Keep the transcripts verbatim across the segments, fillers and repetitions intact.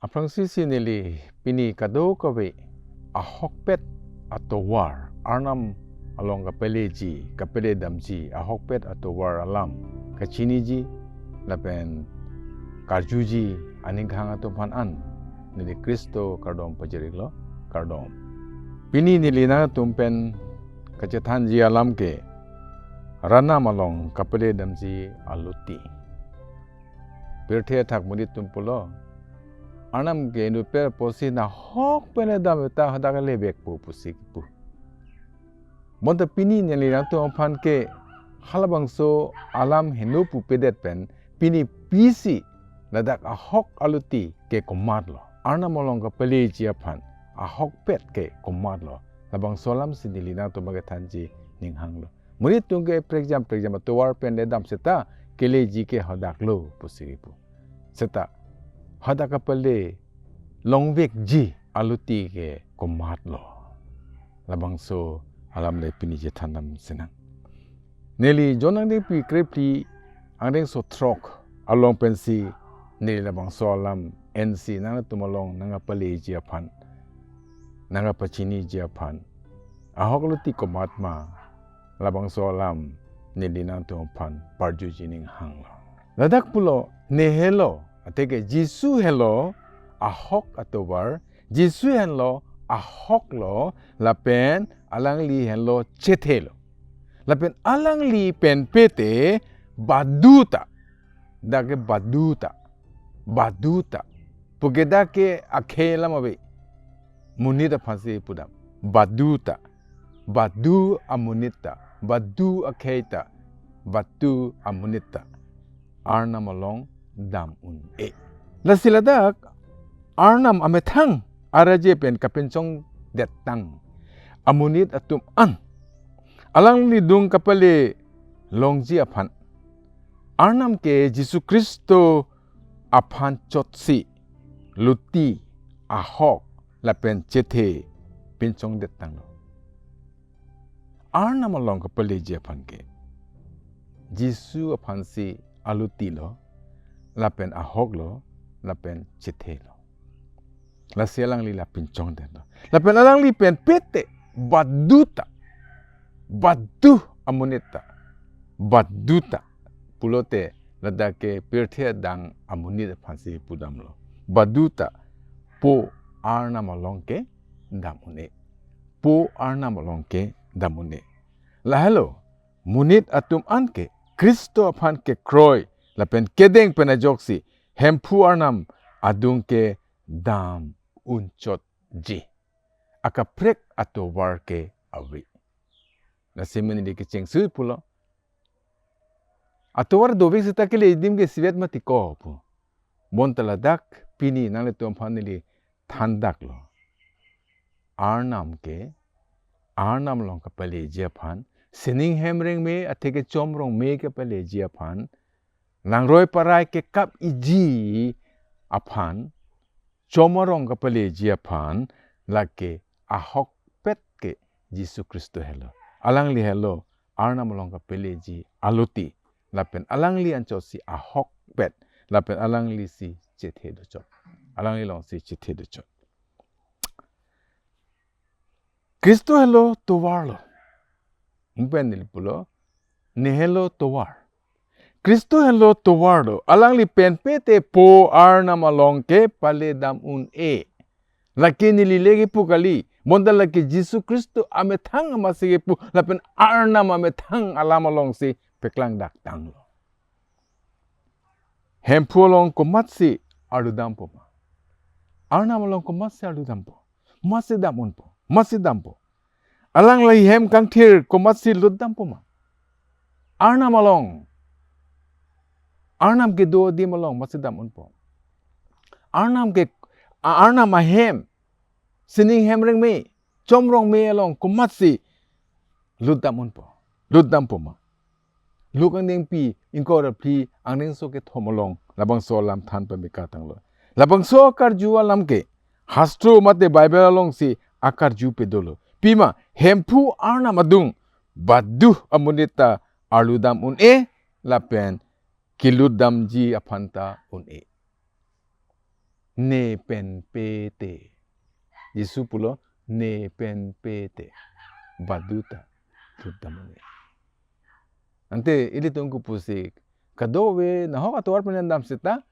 Aphrangsi si neli pini kadokave ahokpet atovar, Arnam along kapeleji, kapeledamji ahokpet atovar alam kachiniji lapen karjuji aning kehang atum aphan an neli Khristo kardom pajir-iklo, kardom. Pini neli nangtum pen kachethanji alam ke Arnam along kapeledamji aluti. Pirthe athak monit atum pulo, Arnam ke inutpet apotsi nahok pen le dam ta hadak le vekpo pusi kipu. Bonta pini neli nangtum aphan ke halabangso alam heno pupedet pen pini pisi ladak ahok aluti ke komatlo, Arnam along kapeleji aphan ahokpet ke komatlo, labangso alam si neli nangtum kethanji ninghanglo. Monit atum ke prekjam prekjam atovar pen le dam seta keleji ke hadaklo pusi kipu. Seta hadak kapele longvekji aluti ke komatlo, labangso alam le pini chethandam sinang. Neli John angdengpi krephli angdengso throk along pensi neli labangso alam ensi nangtum along nangkapeleji aphan, nangkapachiniji aphan, ahok aluti komat ma, labangso alam neli nangtum aphan parjuji ninghanglo. Ladak pulo, ne helo, athe ke Jisu helo ahok atovar, Jisu henlo ahoklo, lapen alangli henlo chethelo. Lapen alangli penpe te baduta, dak ke baduta, baduta. Puke dak ke akhei alam ave, monit aphansi pudam. Baduta, badu amonit ta, badu akhei ta, badu amonit ta Arnam along dam un-e. Lasi ladak Arnam amethang araje pen kapinchongdet tang amonit atum an, alanglidung kapele longji aphan, Arnam ke Jisu Khristo aphan chotsi luti, ahok lapen chethe pinchongdet tanglo. Arnam along kapeleji aphan ke Jisu aphansi alutilo, lapen ahoklo, lapen chethelo. Lasi alangli la pinchongdetlo. Lapen alangli penpe te baduta, badu amonit ta, baduta pulote ladak ke pirthe adang amonit aphansi pudamlo. Baduta po Arnam along ke dam un-e. Po Arnam along ke dam un-e. Lahelo, monit atum an ke Khristo aphan kekroi lapen kedeng pen ajoksi Hemphu Arnam adung ke dam unchotji. Akaprek atovar ke ave. Lasi meni di kechengsi pulo, atovar dovek seta kele adim ke isivet mati ko pu. Bonta ladak pini nanglitum aphan neli thandaklo. Arnam ke, Arnam along kapeleji aphan, sining hem rengme athe ke chom rongme kapeleji aphan, nangroi parai kekap iji aphan, chom arong kapeleji aphan, lake ahokpet ke Jisu Khristo helo. Alangli helo Arnam along kapeleji aluti, lapen alangli anchotsi ahokpet, lapen alanglisi chethe dochot. Alangli alongsi chethe dochot. Khristo helo tovarlo. Mungpen neli pulo, ne helo tovar. Khristo helo tovarlo. Alangli penpe te po Arnam along ke pale dam un-e. Lake neli le kipu kali. Bonta lake Jisu Khristo amethang amatsi kipu, lapen Arnam amethang alam alongsi peklangdak tanglo. Hemphu along komatsi arlu dampo ma? Arnam along komatsi arlu dampo? Matsi dam unpo, matsi dampo. Alangli hem kangthir komatsi lut dampo ma? Arnam along, Arnam kedo adim along matsi dam unpo? Arnam ke, a-, Arnam ahem, sining hem rengme, chom rongme along komatsi lut dam unpo, lut dampo ma? Luke angdengpi ingkoi ra phli angdengso kethom along labangso alam than pameka tanglo. Labangso akarju alam ke hastro mate Bible alongsi akarjupe dolo. Pima Hemphu Arnam adung badu amonit ta arlu dam un-e lapen kelut damji aphan ta un-e. ne pen pe te. Jisu pulo, ne pen pe te baduta lutdam un-e. Ante ilitum ke pusi, kadokave nahok atovar pen damseta,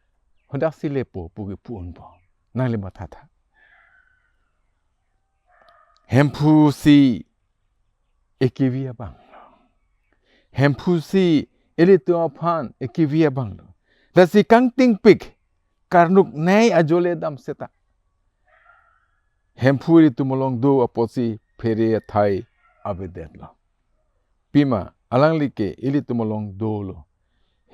hadak si lepo pu ke pu unpo. Nangli mathatha. Hemphu si ekevi abang. Hemphu si ilitum aphan ekevi abang lo. Lasi kangtingpik, karnuknei ajole damseta, Hemphu ilitum along do apotsi phere athai avedetlo. Pima alangli ke ilitum along dolo.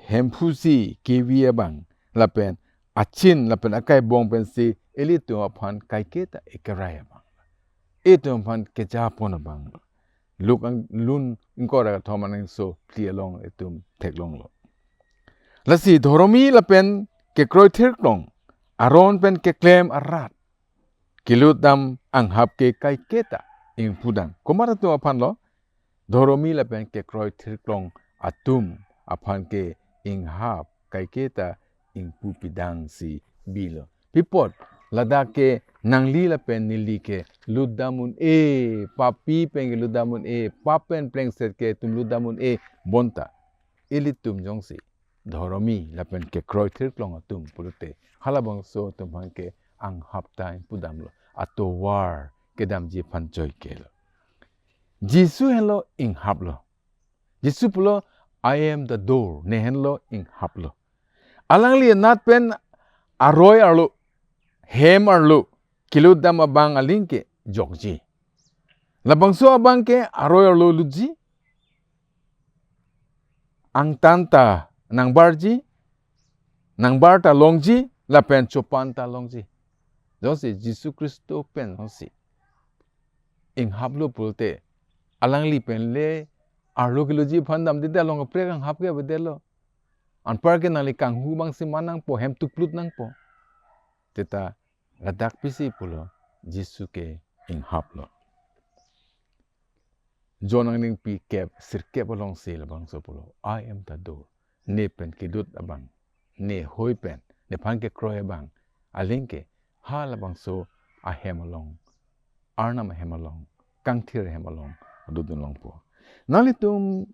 Hemphu si kevi abang lapen achin lapen akaibong pensi ilitum aphan kaiketa ekerai abang. Itum aphan kejapon abang. Luk ang lun ingkoi ra kethom aning so phli along itum theklonglo. Lasi dhoromi lapen kekroi thirklong, aron pen keklem arat, kelutdam anghap ke kaiketa ingpudang. Komat atum aphan lo? Dhoromi lapen kekroi thirklong atum aphan ke inghap kaiketa ingpupidang si bilo. Pi apot, ladak ke nangli lapen neli ke lutdam un-e, papi pen ke lutdam un-e, pap pen plengset ke itum lutdam un-e, bonta ilitum jongsi dhoromi lapen kekroi thirklong atum pulote, halabangso atum aphan ke anghap ta ingpudamlo, atovar kedamji aphan choikelo. Jisu henlo inghaplo. Jisu pulo, "I am the door," ne henlo inghaplo. Alangli anat pen aroi arlo, hem arlo kelutdam abang aling ke jokji. Labangso abang ke aroi arlo lutji, angtan ta nangbarji, nangbar ta longji, lapen chopan ta longji. Jongsi Jisu Khristo pen jongsi inghaplo pulote, alangli pen le arlo kelutji aphan damde, along kaprek anghap ke avedetlo. Anpar ke nangli kanghu abang si man nangpo, hem tuklut nangpo. Teta ladak pisi pulo, Jisu ke inghaplo. John angdengpi kep sirkep alongsi labangso pulo, "I am the door." Ne pen kelut abang, ne hoi pen, nephan kekroi abang aling ke halabangso ahem along, Arnam ahem along, kangthir ahem along lutdun longpo. Nanglitum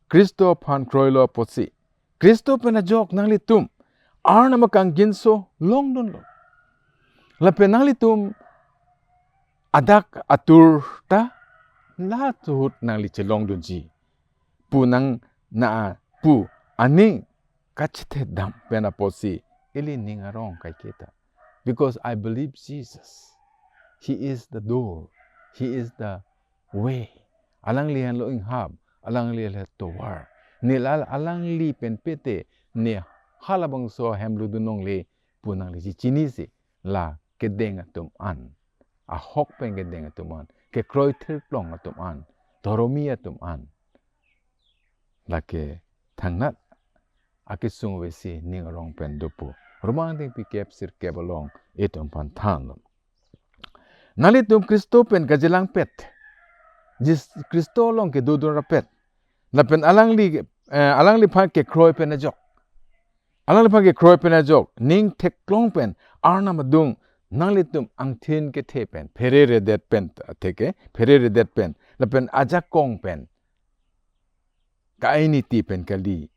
Khristo aphan kroilo apotsi, Khristo pen ajok nanglitum Arnam akangjinso longdunlo. Lapen nanglitum adak atur ta la tuhut nangli chelongdunji pu nang na pu aning kachethe dam pen apotsi ili ning arong kaiketa. Because I believe Jesus. He is the door. He is the way. Alangli henlo inghap, alangli henlo tovar. Ne la alangli pen pete, ne halabangso ahem lutdun longle pu nangli chechinisi, la kedeng atum an, ahok pen kedeng atum an, kekroi thirklong atum an, dhoromi atum an, lake thangnat akesung avesi ning arong pen dopo. Roma angdengpi kep sirkep along itum aphan thanlo. Nanglitum Khristo pen kajelangpet, Jis Khristo along kedodun rapet, lapen alangli, eh, alangliphan kekroi pen ajok, alangliphan kekroi pen ajok, ning theklong pen, Arnam adung nanglitum angthin kethe pen, phereredet pen, theke phereredet pen, lapen ajakong pen, ka-unity pen kali,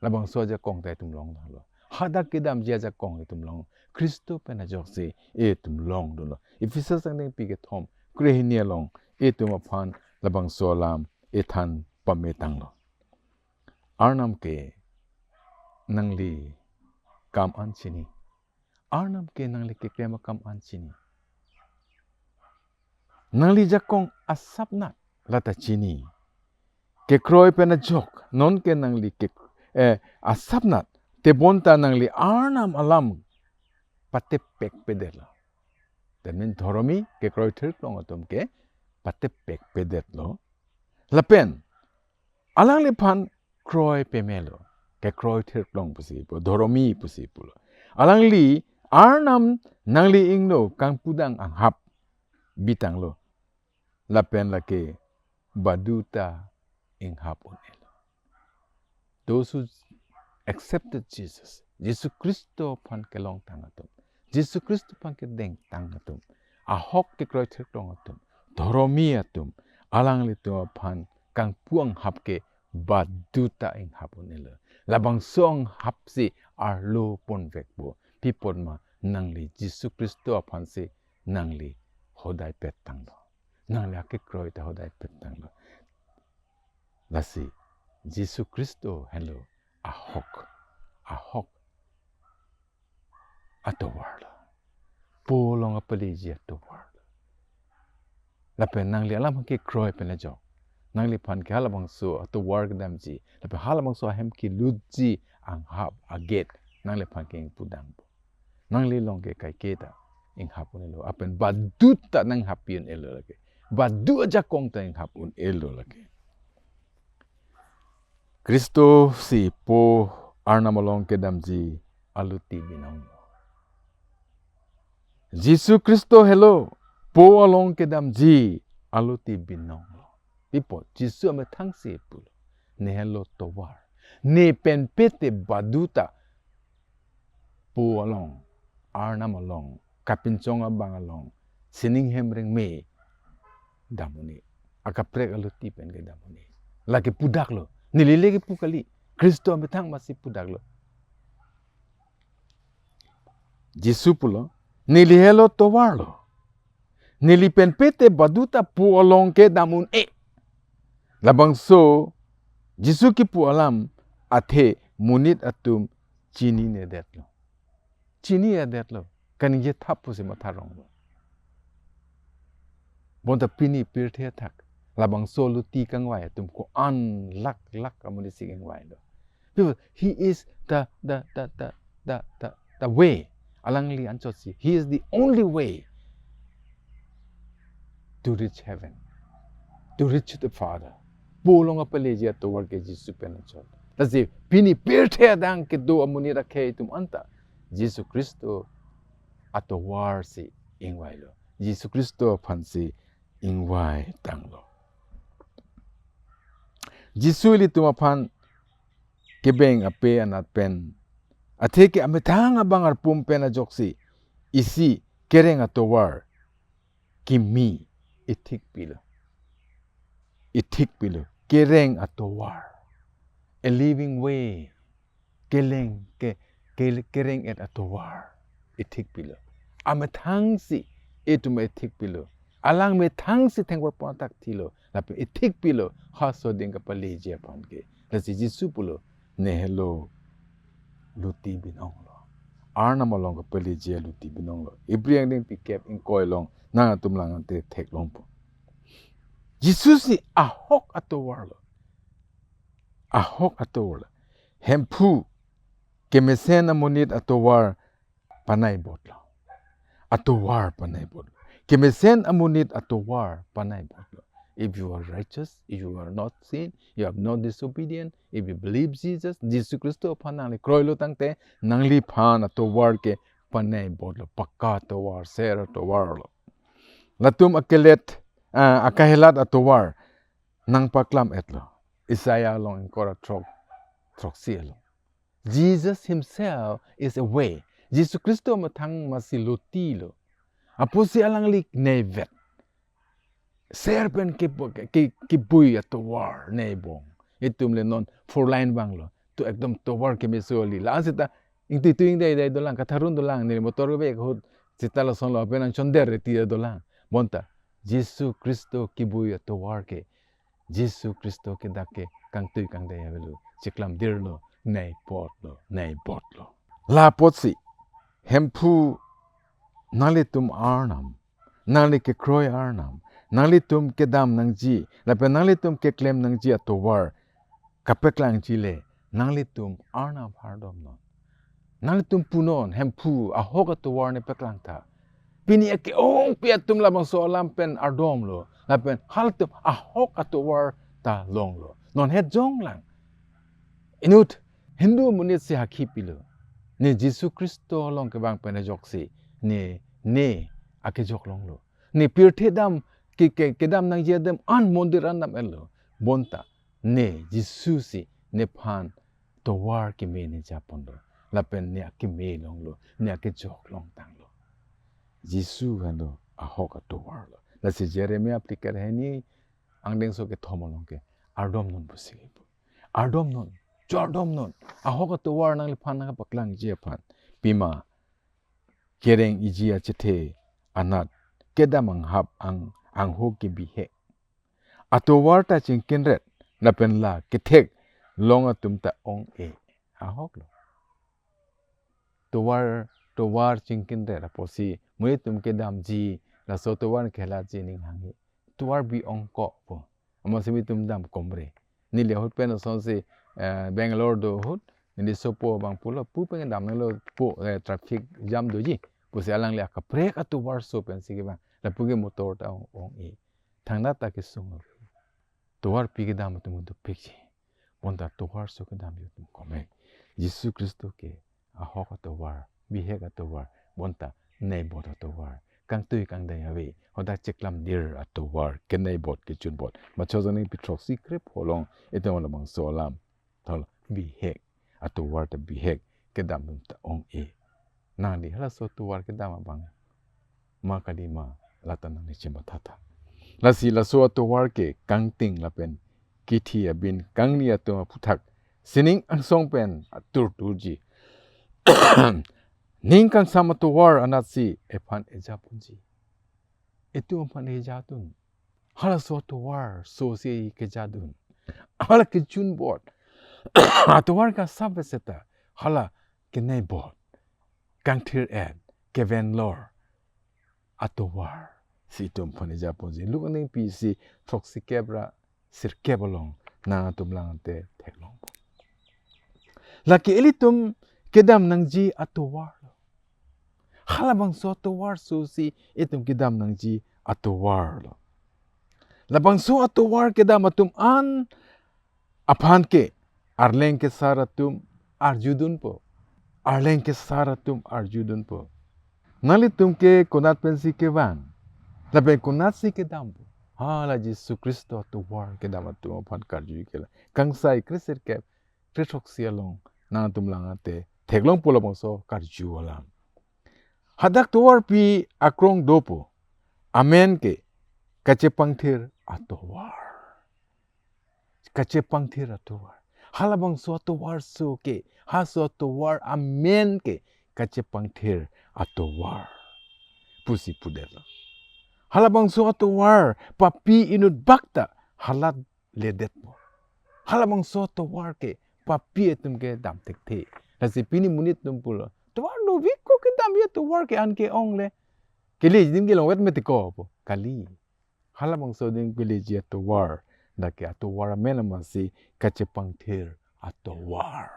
labangso ajakong ta itum longlo. Hadak kedamji ajakong itum long, Khristo pen ajoksi itum longdunlo. Ephesus angdengpi kethom, krehini along itum aphan labangso alam ithan pametanglo. Arnam ke nangli kam an chini. Arnam ke nangli keklem akam an chini. Nangli jakong asapnat lata chini. Kekroi pen ajok, non ke nangli ke, eh, asapnat, tebonta nangli Arnam alam patepek pedetlo. That means dhoromi kekroi thirklong atum ke patepek pedetlo. Lapen alangliphan kroi pemelo, kekroi thirklong pusi pu, dhoromi pusi pulo. Alangli Arnam nangli ingno kangpudang anghap bitanglo. Lapen lake baduta inghap un-elo. Those who accepted Jesus, Jisu Khristo aphan kelongtang atum, Jisu Khristo aphan kedengtang atum, ahok kekroi theklong atum, dhoromi atum, alanglitum aphan kangpu anghap ke baduta inghap un-elo. Labangso anghap si arlo ponvekpo. Pi apot ma, nangli Jisu Khristo aphan si nangli hodai pettanglo. Nangli akekroi ta hodai pettanglo. Lasi Jisu Khristo helo ahok, ahok atovarlo. Po along kapaleji atovarlo. Lapen nangli alam kekroi pen ajok, nangliphan ke halabangso atovar kedamji, lapen halabangso ahem kelutji anghap aget nangliphan ke ingpudampo. Nangli along ke kaike ta inghap un-elo, lapen baduta nanghap pi un-elo lake. Badu ajakong ta inghap un-elo lake. Khristo si Po Arnam along kedamji aluti binong. Jisu Khristo helo Po along kedamji aluti binong. Pi apot Jisu amethang si pulo, ne helo tovar. Ne pen pete baduta Po along, Arnam along, kapinchong abang along, sining hem rengme dam un-e. Akaprek aluti pen kedam un-e. Lake pudaklo. Neli le kepu kali. Khristo amethang masi pudaklo. Jisu pulo, neli helo tovarlo. Neli pen pete baduta Po along kedam un-e. Labangso Jisu kipu alam athe monit atum chininedetlo. Chininedetlo. Kaningje thap pusi matha ronglo. Bonta pini pirthe athak labangso aluti kangvai atum ko-an lakh lakh amonit si kangvailo. Because he is the, the, the, the, the, the, the way. Alangli anchotsi, he is the only way to reach heaven, to reach the Father. Po along kapaleji atovar ke Jisu pen anchot. Lasi pini pirthe adang kedo amonit akhei atum anta Jisu Khristo atovar si ingvailo. Jisu Khristo aphan si ingvaitanglo. Jisu ilitum aphan kebeng ape anat pen, atheke amethang abang arpum pen ajoksi isi kereng atovar kimi ithik pilo. Ithik pilo. Kereng atovar. A living way. Keleng ke, ke, kereng-et atovar ithik pilo. Amethang si itum ithik pilo. Alang methang si thengparpon athak thilo. Lapen ithik pilo. Haso ding kapaleji aphan ke. Lasi Jisu pulo, ne helo luti binonglo. Arnam along kapaleji aluti binonglo. Ibri angdeng pikep ingkoi along nangtum lang ante theklongpo. Jisu si ahok atovarlo. Ahok atovarlo. Hemphu kemesen amonit atovar panaibotlo. Atovar panaibotlo. Kemesen amonit atovar panaibotlo. If you are righteous, if you are not sin, you have not disobedient, if you believe Jesus, Jisu Khristo aphan nangli kroilo tangte, nangliphan atovar ke panaibotlo. Pakka atovar, ser atovarlo. Latum akelet, ah, akahelat atovar nangpaklam-etlo. Isaiah along ingkoi ra throk, throksi along. Jesus himself is a way. Jisu Khristo methang masi lutilo. Apotsi alangli neivet. Ser pen ke, ke, kebui atovar neibong. Itum le non four lane abanglo. To ekdom tovar kemeso kali. La seta ingtui tui ingdai dai dolang, katharun dolang, neli motor kebek ahut seta lasonlo, pen nangchonder ti dolang. Bonta Jisu Khristo kebui atovar ke, Jisu Khristo ke dak ke kangtui kangdai avelo, chiklamdirlo, neipotlo, neibotlo. La apotsi Hemphu nanglitum Arnam, nangli kekroi Arnam, nanglitum kedam nangji, lapen nanglitum keklem nangji atovar kapeklangji le, nanglitum Arnam aphan ardomnon. Nanglitum punon, Hemphu ahok atovar ne peklangtha. Pini ake-ongpi atum labangso alam pen ardomlo. Lapen halatum ahok atovar ta longlo. Non het jonglang. Inut Hindu amonit si hakhi pilo. Ne Jisu Khristo along kevang pen ajoksi ne, ne akejok longlo. Ne pirthe dam ke, ke, kedam nangji adim an mondir an dam-etlo. Bonta ne Jisu si nephan tovar keme ne japonlo. Lapen ne akeme longlo, ne akejok longtanglo. Jisu henlo ahok atovar lo. Lasi Jeremia aplikar hini angdengso kethom along ke, "Ardomnon," pusi pu. "Ardomnon, chardom non. Ahok atovar nangliphan nangpaklangji aphan. Pima kereng iji achethe anat kedam anghap ang angho kebihek. Atovar ta chingkinret, lapen la ketheklong atum ta ong-e." Ahok lo. Tovar, tovar chingkinret apotsi monit atum kedamji, laso tovar kelatji ning hanghe. Tovar bi ongkok pu. Amatsi monit atum dam komre. Neli ahut pen asonsi, eh, Bangalore do ahut, neli sopo abang pulo, "Pu pen damnanglo pu, eh, traffic jam doji," pusi. Alangli akaprek atovar so pensi kevang. Lapu ke motor ta ong, ong-e. Thangnat ta kesung. Tovarpi kedam atum dopikji. Bonta tovar so kedamji atum kome. Jisu Khristo ke ahok atovar, bihek atovar, bonta neibot atovar, kangtui kangdai ave, hadak cheklamdir atovar, keneibot kechunbot. Macho jani pithroksi krep holong, itum labangso alam. Thol bihek, atovar ta bihek, kedam atum ta ong-e. Nangli halaso atovar kedam abang ma kali ma, lata nangli chematha tha. Lasi laso atovar ke kangting lapen kithi abin kangni atum aphuthak sining angsong pen atur turji. Ning kangsam atovar anatsi ephan ejaponji. Itum aphan ejadun. Halaso atovar sosi kejadun. Hala kechunbot. Atovar kasap seta. Hala keneibot, kangthir-et, kevenlor atovar si itum aphan ejaponji. Luk angdengpi isi throksi kep ra sirkep along nangtum lang te theklong. Lake ilitum kedam nangji atovar lo. Halabangso atovar sosi itum kedam nangji atovar lo. Labangso atovar kedam atum an aphan ke arleng kesar atum arjudunpo. Arleng kesar atum arjudunpo. Nanglitum ke konat pensi kevang, lapen konatsi kedampo? Hala Jisu Khristo atovar kedam atum aphan karju kela. Kangsai kre sirkep, kre throksi along nangtum lang te theklongpo labangso karju alam. Hadak tovarpi akrong dopo. Amen ke kachepangthir atovar. Kachepangthir atovar. Halabangso atovar so ke, halaso atovar amen ke kachepangthir atovar pusi pudetlo. Halabangso atovar papi inut bak ta halat ledetpo. Halabangso atovar ke papi atum kedam thekthe. Lasi pini monit atum pulo, "Tovar dovik ko kedamji atovar ke an ke-ong le." Kele adim kelongvet me tiko pu. Kali. Halabangso adim keleji atovar, dak ke atovar amen amatsi kachepangthir atovar.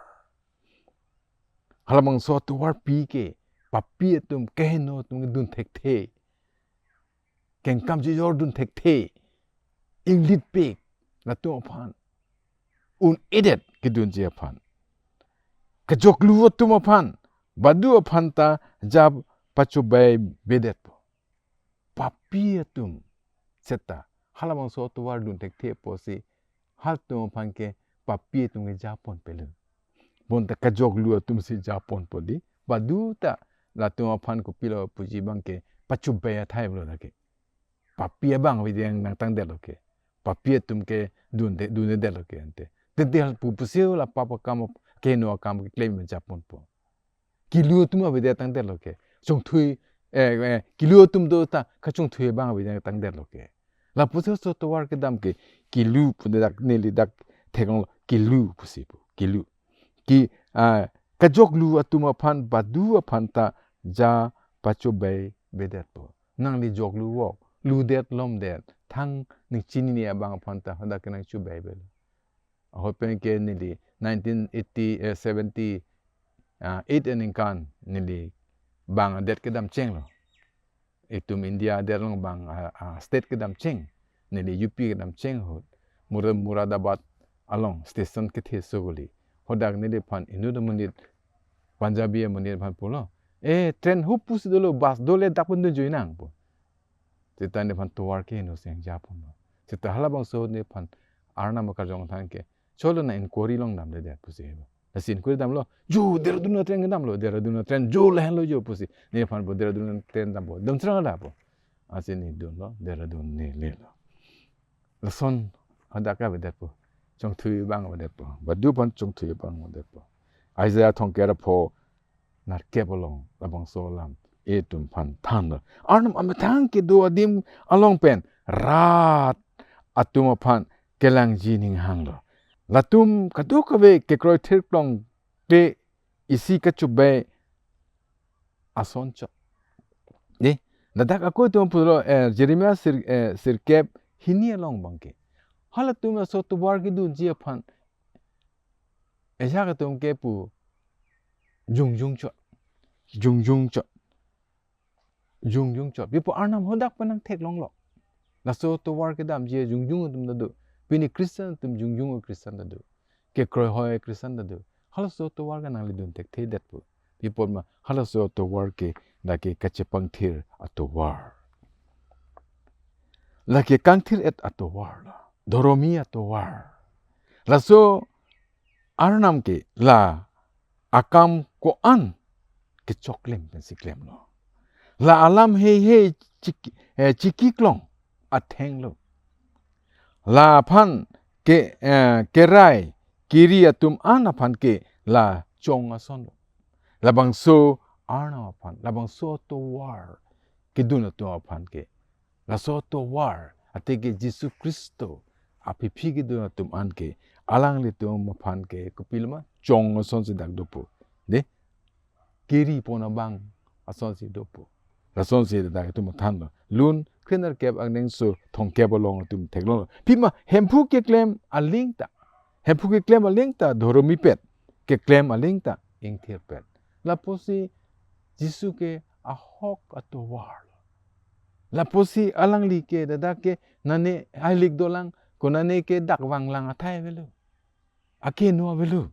Halabangso atovarpi ke papi atum, kehingno atum dun thekthe. Kengkam jijor dun thekthe. Inglitpik latum aphan. Un-edet kedunji aphan. Kejoklu atum aphan, badu aphan ta ja pachobei-bedetpo. Papi atum seta halabangso atovar dun thekthe apotsi halatum aphan ke papi atum kejapon pelo. Bonta kejoklu atumsi japonpo di. Badu ta latum aphan kopilo puji abang ke pachobei athai pulo lake. Papi abang avedetang nangtangdetlo ke. Papi atum ke dun de, dundetlo ke ante. Tente hal pu pusi la pap akam, kehingno akam keklem japonpo. Kilu atum avedetang detlo ke. Chongthui, eh, eh, kilu atum do ta kachongthui abang avedetang detlo ke. Lapusi halaso atovar kedam ke kilu pu dak neli dak theklong kilu pusi pu. Kilu. Ki, ah, kejoklu atum aphan, badu aphan ta ja pachobei-bedetpo. Nangli joklu vok, ludet lomdet, thang ning chinine abang aphan ta hadak ke nangchobei-belo. Ahut pen ke neli nineteen eighty, eh, seventy, ah, eight aningkan neli bang adet kedam chenglo. Itum India adet along bang, ah, ah, state kedam cheng. Neli U P kedam cheng ahut. Mura-, Muradabad along station kethe so kali. Hadak neliphan inut amonit, Punjabi amonit aphan pulo, "Eh, train hupu si dolo, bus dole, dak pun dunjui nang," pu. Seta neliphan tovar kehingno si nangjaponlo. Seta halabangso neliphan arnam akarjong than ke, "Cholo na inquiry along damledet," pusi pu. Lasi inquiry damlo, jo Dehradun atrain damlo, Dehradun atrain jo lahenlo jo pusi. Neliphan pu Dehradun atrain dampo, dam srang ada pu. Lasi ne dunlo, Dehradun ne lelo. Lason hadak avedetpo. Chongthui abang avedetpo. Badu aphan chongthui abang avedetpo. Isaiah thomkep ra pho nerkep along labangso alam itum aphan thanlo. Arnam amethang kedo adim along pen rat atum aphan kelangji ning hanglo. Latum kadokave kekroi thirklong te isi kachubai ason chot. Dei, ladak ako itum pulo, eh, Jeremiah sir, eh, sirkep hini along abangke. Halatum laso atovar kedunji aphan ajahak atum ke pu jongjong chot. Jongjong chot. Jongjong chot. Pi pu Arnam hadak pen nangtheklonglo. Laso atovar kedamji jongjong atum ta do. Pini Christian atum jongjong Christian ta do. Kekroi hoi Christian ta do. Halaso atovar ke nangli dun thekthedetpo. Pi pu ma halaso atovar ke lake kachepangthir atovar. Lake kangthir-et atovar lo. Dhoromi atovar. Laso Arnam ke la akam ko-an kechoklem pensi klemlo. La alam heihei chik-, eh, chikiklong athenglo. Laphan ke, eh, kerai kiri atum an aphan ke la chong asonlo. Labangso Arnam aphan, labangso atovar kedun atum aphan ke. Laso atovar, athe ke Jisu Khristo aphi aphi kedun atum an ke, alanglitum aphan ke kopiloma chong asonsi dak dopo. Dei, kiri pon abang asonsi dopo. Lasonsi dak itum thanlo. Lun kre nerkep angdengso thomkep along itum theklonglo. Pima Hemphu keklem aling ta. Hemphu keklem aling ta dhoromi pet. Keklem aling ta ingthir pet. Lapusi Jisu ke ahok atovar lo. Lapusi alangli ke ladak ke nane hailik dolang, ko nane ke dak vanglang athai avelo. Akeno avelo.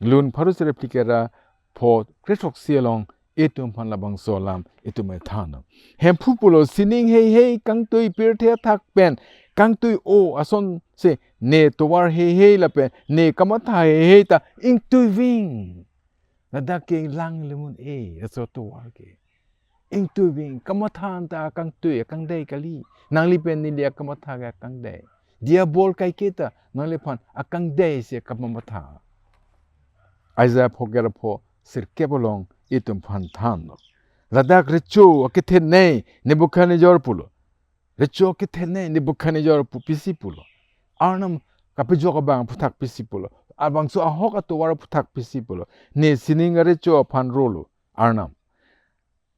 Lun pharo sirkep ra pho kre throksi along itum aphan labangso alam itum thanlo. Hemphu pulo sining heihei kangtui pirthe athak pen kangtui-o asonsi ne tovar heihei lapen ne kamatha heihei ta ingtuiving. Ladak ke lang le mun-e, laso atovar ke. Ingtuiving, kamatha anta akangtui, akangdei kali. Nangli pen neli akamatha ke akangdei. Diabol kaike ta, nangliphan akangdei si akamatha. Isaiah phokep ra pho sirkep along itum aphan thanlo. Ladak recho akethenei Nebuchadnezzar pulo. Recho akethenei Nebuchadnezzar pu pisi pulo. Arnam kapejok abang aphuthak pisi pulo. Labangso ahok atovar aphuthak pisi pulo. Ne sining arecho aphan rolo Arnam.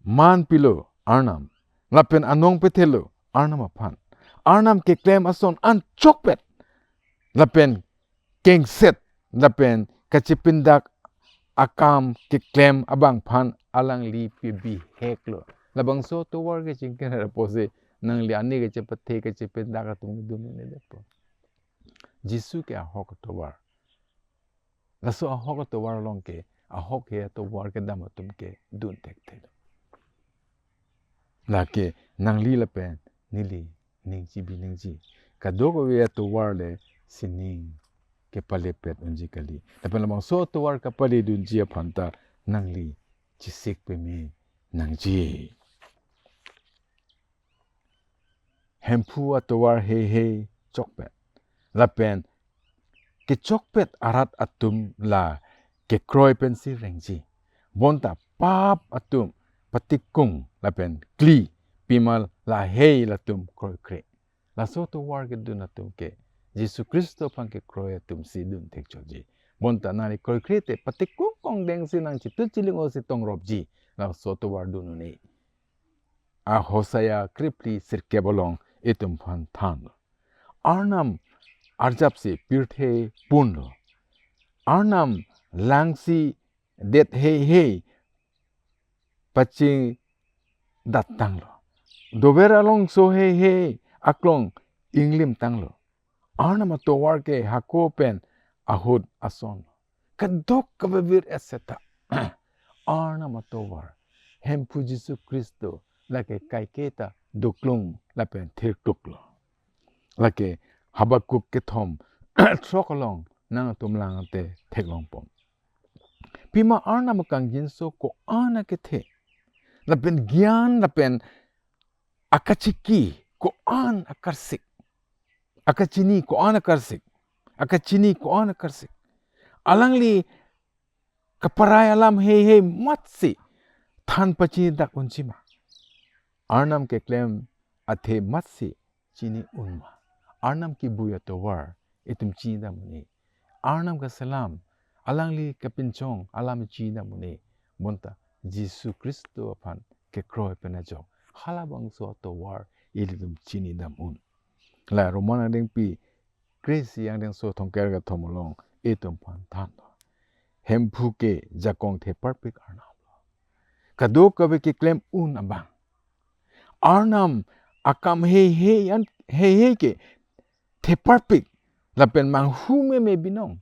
Man pilo Arnam. Lapen anong pethelo Arnam aphan. Arnam keklem ason an chokpet. Lapen kengset lapen kachepindak akam keklem abang aphan alangli pibihek lo. Labangso atovar ke chingkir ra pusi nangli ani kachepathe kachepindak atum dun un-edetpo. Jisu ke ahok atovar. Laso ahok atovar along ke ahok he atovar kedam atum ke dun thekthe lo. Lake nangli lapen neli ningje bi ningje. Kadokave atovar le sining kepalepet unji kali. Lapen labangso atovar kapaledunji aphan ta nangli chesik peme nangji. Hemphu atovar heihei chokpet. Lapen kechokpet arat atum la kekroi pensi rengji. Bonta pap atum patikung lapen kli pima lahei latum kroikre. Laso atovar kedun atum ke Jisu Khristo aphan kekroi atumsi dun thekchotji. Bonta nangli kroikre te patikung kongdengsi nangchitu chiling-osi tongropji. Laso atovar dun un-e. A Hosea krephli sirkep along itum aphan thanlo. Arnam arjapsi pirthe punlo. Arnam langsi det heihei pachingdat tanglo. Dover alongso heihei aklong inglim tanglo. Arnam atovar ke hako pen ahut ason. Kadokave vir et cetera. Arnam atovar. Hemphu Jisu Khristo lake kaike ta duklung lapen thirkluklo. Lake Habakuk kethom throk along nangtum lang te theklongpo. Pima Arnam akangjinso ko-an akethe, lapen gyan lapen akachiki ko-an akarsik, akachini ko-an akarsik, akachini ko-an akarsik. Alangli kaparai alam heihei matsi than pachini dak unji ma? Arnam keklem athe matsi chini un ma? Arnam kebui atovar itum chinidam un-e. Arnam kaselam, alangli kepinchong alam chinidam un-e. Bonta Jisu Khristo aphan kekroi pen ajok halabangso atovar ilitum chinidam un. La Roman angdengpi kre-isi angdengso thomkep ra kethom along itum aphan thanlo. Hemphu ke jakong theparpik Arnam lo. Kadokave keklem un abang Arnam akam heihei an, heihei ke theparpik lapen manghumeme binong.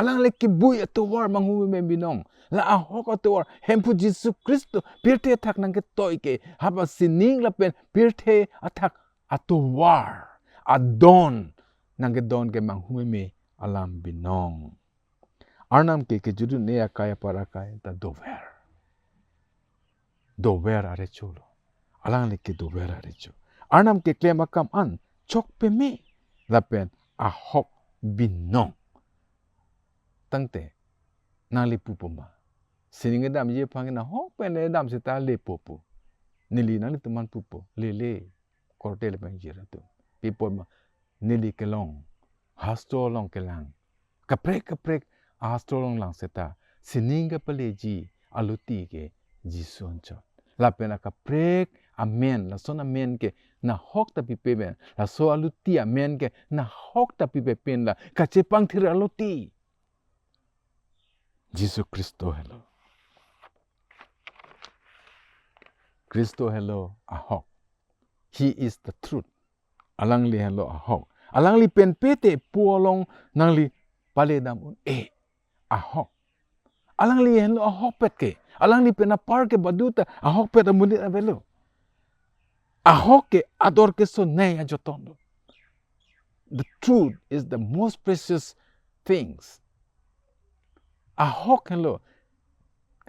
Alangli kebui atovar manghumeme binong. La ahok atovar Hemphu Jisu Khristo pirthe athak nangketoi ke haba sining lapen pirthe athak atovar adon nangkedon ke manghumeme alam binong. Arnam ke kejut un-e akai apar akai ta dover. Dover arecho lo. Alangli ke dover arecho. Arnam keklem akam an chokpeme lapen ahok binong. Tangte nangli pupo ma? Sining kedamji aphan ke nahok pen le dam seta lepo pu. Neli nanglitum aphan pupo. Lele. Korte lapen jirpo atum. Pi apot ma, neli kelong hastro along kelang. Kaprek kaprek ahastro along lang seta sining kepaleji aluti ke Jisu anchot. Lapen akaprek amen, lason amen ke nahok ta pipe pen, laso aluti amen ke nahok ta pipe pen la kachepangthir aluti Jisu Khristo helo. Khristo helo ahok. He is the truth. Alangli helo ahok. Alangli pen pete pu along nangli paledam un-e, ahok. Alangli helo ahokpet ke. Alangli pen apar ke baduta ahokpet amonit avelo. Ahok ke ador kesonei ajoton lo. The truth is the most precious things. Ahok helo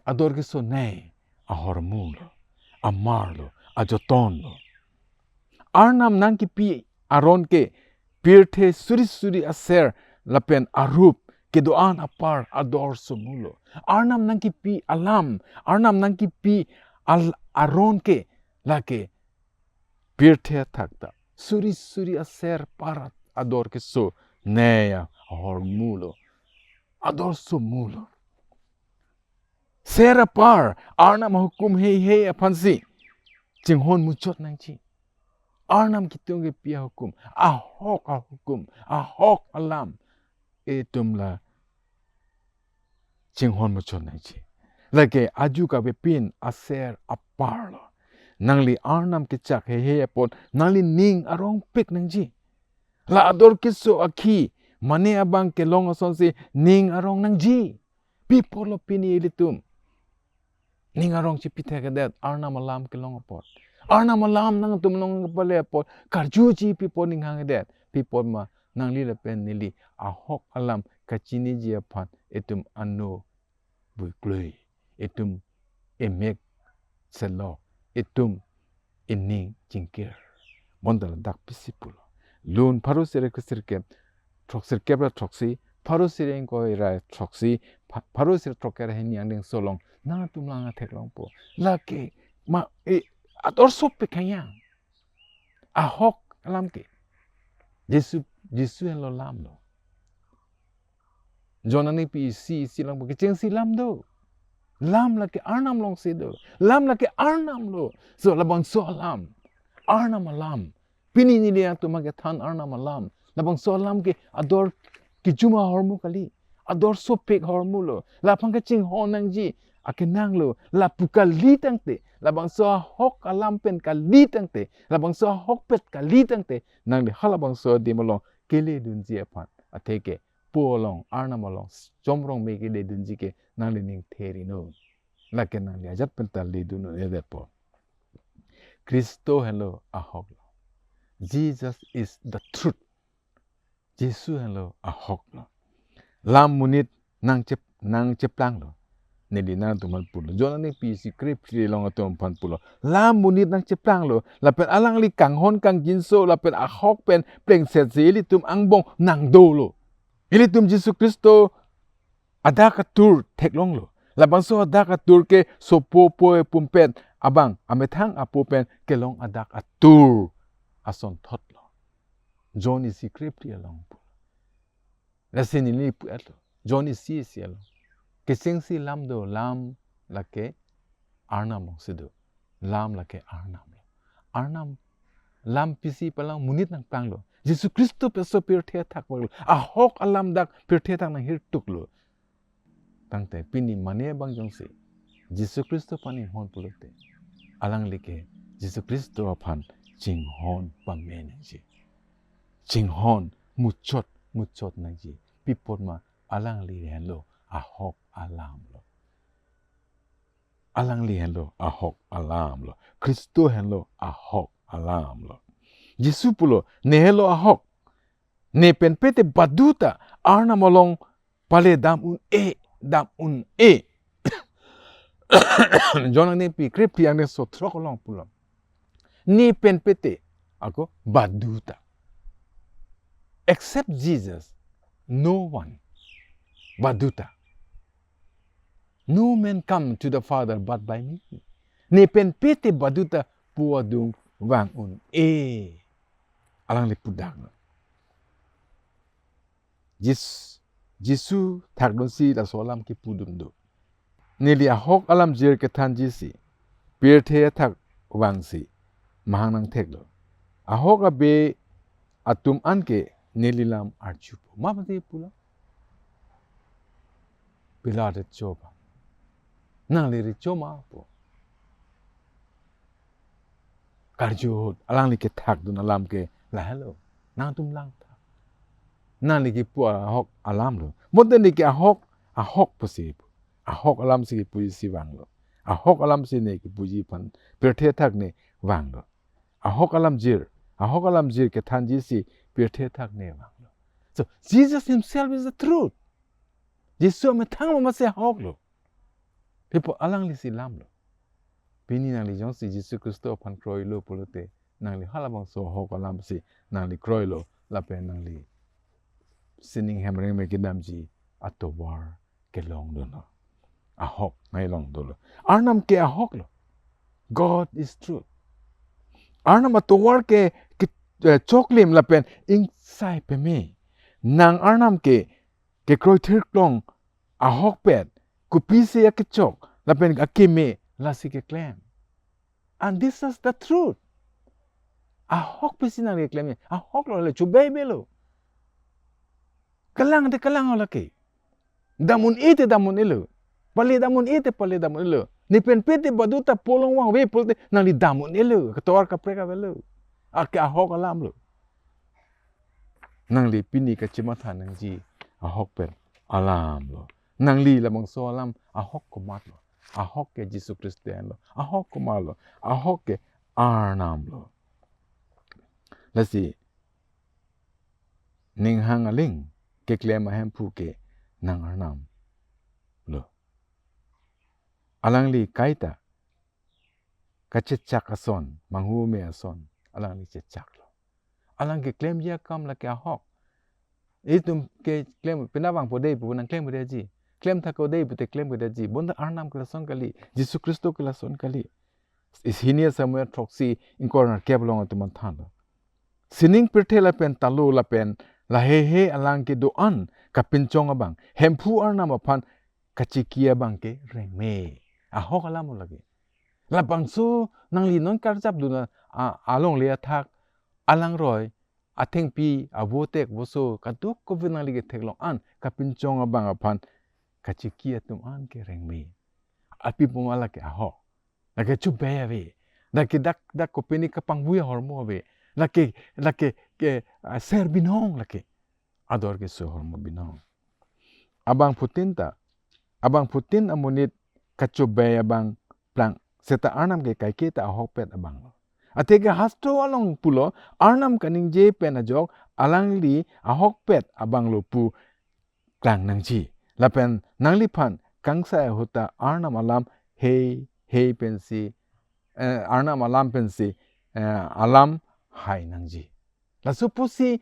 ador kesonei ahormu lo, amar lo, ajoton lo. Arnam nangkipi aron ke pirthe suri suri aser lapen arup kedo-an apar ador somu lo. Arnam nangkipi alam, Arnam nangkipi al-, aron ke lake pirthe athak ta suri suri aser apar ador kesonei ahormu lo, ador somu lo. Ser apar Arnam ahukum heihei aphansi chinghon muchot nangji. Arnam kitung kepi ahukum, ahok ahukum, ahok alam itum la chinghon muchot nangji. Lake aju kavepin aser apar lo. Nangli Arnam kechak heihei apot nangli ning arongpik nangji. La ador keso akhi mane abang kelong asonsi ning arong nangji. Pi apot lo pini ilitum ning arong chipithekthedet Arnam alam kelong apot? Arnam alam nangtum along kepale apot karjuji pi apot ning hanghedet? Pi apot ma, nangli lapen neli ahok alam kachiniji aphan itum ano buiklui, itum emek selok, itum ening chingkir. Bonta ladak pisi pulo. Lun pharo sere kesirkep, throk sirkep ra throksi, pharo sere ingkoi ra throksi, pha-, pharo sere throkkep ra hini angdengso along nangtum lang athek longpo. Lake ma, e, ador sopik hanyang. Ahok alam ke Jisu, Jisu henlo lam lo. Jon angdengpi isi isi langpo, kechengsi lam do. Lam lake Arnam alongsi do. Lam lake Arnam lo. So labangso alam, Arnam alam. Pini neli atum kethan Arnam alam. Labangso alam ke ador kejum ahormu kali, ador sopik ahormu lo. Laphan kachinghon nangji akenang lo. Lapu kali tangte, labangso ahok alam pen kali tangte, labangso ahokpet kali tangte, nangli halabangso adim along keledunji aphan, atheke po along, Arnam along chomrong me keledunji ke nangli ning theri no. Lake nangli ajat pen ta ledun un-edetpo. Khristo henlo ahok lo. Jesus is the truth. Jisu henlo ahok lo. Lam monit nangchep-, nangcheplang lo. Neli nangtum aphan pulo. John aningpi isi krephli along atum aphan pulo. Lam monit nangcheplanglo. Lapen alangli kanghon kangjinso. Lapen ahok pen plengsetsi ilitum angbong nangdolo. Ilitum Jisu Khristo adak atur theklonglo. Labangso adak atur ke sopo poi pumpet abang amethang apo pen kelong adak atur asonthotlo. John isi krephli along pu. Lasi neli pu-etlo. John isi isi along. Kechengsi lam do, lam lake Arnam alongsi do. Lam lake Arnam lo. Arnam lam pisi palang monit nangplanglo. Jisu Khristo peso pirthe athak paklo. Ahok alam dak pirthe athak nanghirtuklo. Tangte pini mane abang jongsi Jisu Khristo aphan inghon pulote, alangli ke Jisu Khristo aphan chinghon pamenji. Chinghon muchot muchot nangji. Pi apot ma, alangli henlo ahok alam lo. Alangli henlo ahok alam lo. Khristo henlo ahok alam lo. Jisu pulo, ne henlo ahok. Ne pen pete baduta Arnam along pale dam un-e, dam un-e. John aningpi krephli angdengso throk along pulo. Ne pen pete ako baduta. Except Jesus, no one. Baduta. No man come to the Father but by me. Ne pen pete baduta pu adung vang un-e. Alangli pudak. Jis-, Jisu thakdunsi laso alam kipudun do. Neli ahok alamjir kethanjisi pirthe athak vangsi mahang nangtheklo. Ahok abe atum anke neli lam arjupo. Ma mati pulo. Pilat recho ba. Nangli recho ma pu. Karju ahut, alangli kethakdun alam ke lahelo. Nangtum langtha. Nangli kipu ahok alam lo. Bonta neli ke ahok, ahok pusi. Ahok alamsi kipujisi vanglo. Ahok alamsi ne kipuji aphan pirthe athak ne vanglo. Ahok alamjir, ahok alamjir kethanjisi pirthe athak ne vanglo. So Jesus himself is the truth. Jisu amethang ma masi ahok lo. Pi apot alanglisi lam lo. Pini nangli jongsi Jisu Khristo aphan kroilo pulote, nangli halabangso ahok alamsi nangli kroilo, lapen nangli sining hemreng me kedamji atovar kelongdunlo. Ahok ngai longdunlo. Arnam ke ahok lo. God is truth. Arnam atovar ke, ke, eh, choklim lapen ingsai peme. Nang Arnam ke, kekroi thirklong ahokpet, kopisi akechok lapen akeme, lasi keklem. And this is the truth. Ahok pisi nangli keklem, ahok lo le, chubei belo. Kalang te kalang lake. Dam un-e te dam un-elo. Pale dam un-e te pale dam un-elo. Ne pen pete baduta pu along vangve pulote nangli dam un-elo. Katovar kaprek avelo. Ake ahok alam lo. Nangli pini kachimatha nangji ahok pen alam lo. Nangli labangso alam ahok komat lo. Ahok ke Jisu Khristo lo. Ahok komat lo. Ahok ke Arnam lo. Lasi ninghang aling keklem ahemphu ke nang Arnam lo. Alangli kaita kachechak ason, manghu me ason, alangli chechak lo. Alang keklemji akam lake ahok. Itum keklem, pina vangpo dei pu nangklem ko dei ji. Klem thak ko dei pute klem ko dei ji. Bonta Arnam ke lason kali, Jisu Khristo ke lason kali. Isi hini Samuel throksi ingkoi ra kep along atum aphan thanlo. Sining pirthe lapen talu lapen laheihe alang kedo-an kapinchong abang, Hemphu Arnam aphan kachiki abang ke rengme. Ahok alam lake. Labangso nangli non karjapdun a, alongle athak, alangroi, athengpi, avotek, voso, kadokave nangli ketheklong an kapinchong abang aphan kachiki atum an ke rengme. Api puma lake ahok. Lake chubei ave. Lake dak, dak kopine kapangvui ahormu ave. Lake, lake ke, ah, ser binong lake. Ador keso ahormu binong. Abangphutin ta, abangphutin amonit kachubei abang plang. Seta Arnam ke kaike ta ahokpet abang lo. Athe ke hastro along pulo, Arnam kaningje pen ajok alangli ahokpet abang lo pu klang nangji. Lapen nangliphan kangsai ahut ta Arnam alam hei hei pensi, eh, Arnam alam pensi, eh, alam hai nangji. Laso pusi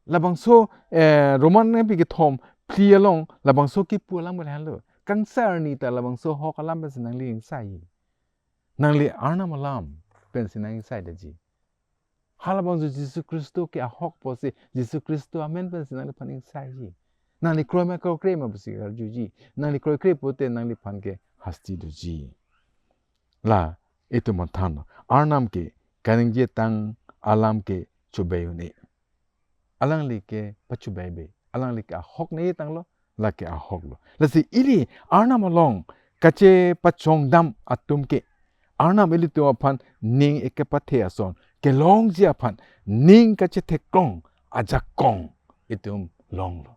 labangso, eh, Roman nangpi kethom phli along labangso kipu alam ke lahenlo. Kangsai arni ta labangso ahok alam pensi nangli ingsai. Nangli Arnam alam pensi nang ingsai detji. Halabangso Jisu Khristo ke ahok pusi Jisu Khristo amen pensi nangliphan ingsaiji. Nangli kroi ma kroi kre ma pusi arjuji. Nangli kroi kre pute nangliphan ke hasti doji. La itum aphan than, Arnam ke kaningjetang alam ke chobei un-e. Alangli ke pachobei be. Alangli ke ahok nangjetanglo, lake ahoklo. Lasi ili Arnam along kachepachongdam atum ke, Arnam ilitum aphan ning ekepathe ason kelongji aphan ning kachetheklong ajakong itum longlo.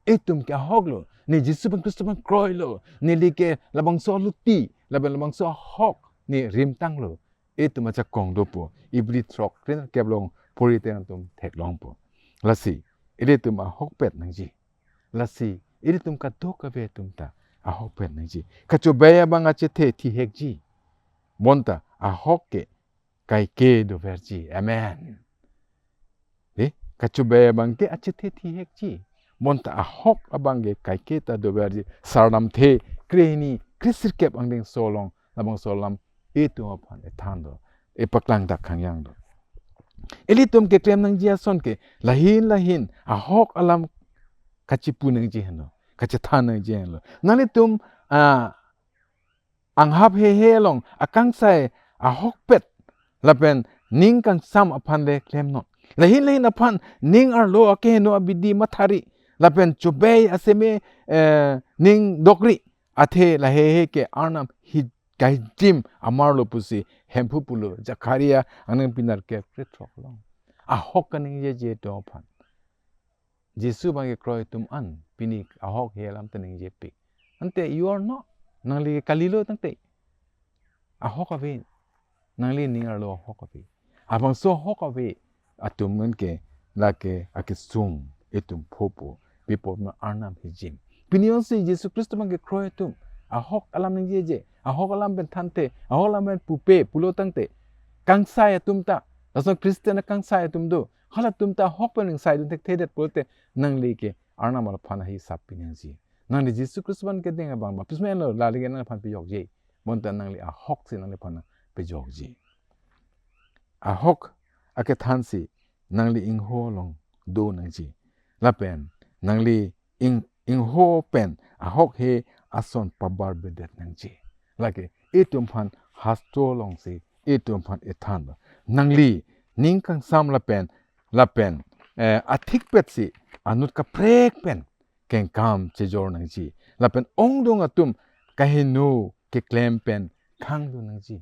Itum ke ahoklo. Ne Jisu pen Khristo pen kroilo. Neli ke labangso aluti, lapen labangso ahok ne rimtanglo. Itum ajakong dopo. Ibri throk kre-nerkep along pori te nangtum theklongpo. Lasi ilitum ahokpet nangji. Lasi ilitum kadokave atum ta ahokpet nangji. Kachobei abang achethe thihekji. Bonta ahok ke kaike doverji. Amen. Eh, kachobei abang ke achethe thihekji. Bonta ahok abang ke kaike ta doverji. Sarnamthe krehini kresirkep angdengso along labangso alam itum aphan ethan do, epaklang dak khangyang do. Ilitum keklem nangji ason ke lahin lahin ahok alam kachipu nangji henlo, kachethan nangji henlo. Nanglitum, ah, anghap hehe along akangsai ahokpet lapen ning kangsam aphan le klemnon. Lahin lahin aphan ning arlo akeheno abidi mathari lapen chobei aseme, eh, ning dokri athe lahehe ke Arnam hi kaijim amarlo pusi Hemphu pulo, Zakaria angnang pinar ke krethrok along. Ahok kaningjeje atum aphan. Jisu abang kekroi atum an pini ahok he alam ta ningjepik. Ante you are not. Nangli kalilo tangte ahok ave. Nangli ning arlo ahok ave. Abangso ahok ave atum an ke lake akesung itum phopo. Pi apot ma Arnam hijim. Pini onsi Jisu Khristo abang kekroi atum ahok alam ningjeje, ahok alam pen thanthe, ahok alam pen pupe pulo tangte, kangsai atum ta, lason Christian akangsai atum do, halatum ta ahok pen ingsai dun thekthedet pulote, nangli ke Arnam aphan ahisap pi nangji. Nangli Jisu Khristo abang kedeng abang baptisma enlo, lale ke nangphan pejokji. Bonta nangli ahok si nangliphan pejokji. Ahok akethan si nangli ingho along do nangji. Lapen nangli ing, ingho pen ahok he ason pabarbedet nangji. Lake itum aphan hastro alongsi itum aphan ethan do. Nangli ning kangsam lapen, lapen, eh, athikpet si anut kaprek pen kengkam chejor nangji. Lapen ongdung atum kaheno keklem pen khangdun nangji.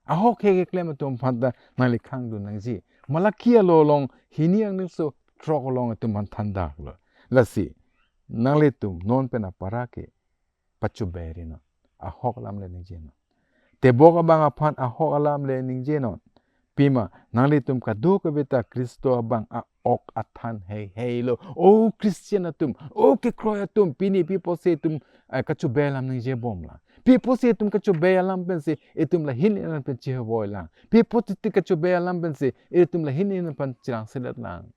Ahok he keklem atum aphan ta nangli khangdun nangji. Malaki alo along hini angdengso throk along itum aphan thandaklo. Lasi nanglitum non pen apara ke pachobei rinon. Ahok alam le ningjenon. Tebok abang aphan ahok alam le ningjenon. Pima nanglitum kadokave ta Khristo abang a-ok athan heiheilo. O Christian atum, o kekroi atum, pini pi apotsi itum, eh, kachobei alam ningjebomlang? Pi apotsi itum kachobei alam pensi itum lahin lahin pen chihevoi lang? Pi apotsi itum kachobei alam pensi itum lahin lahin pen chirang selet lang?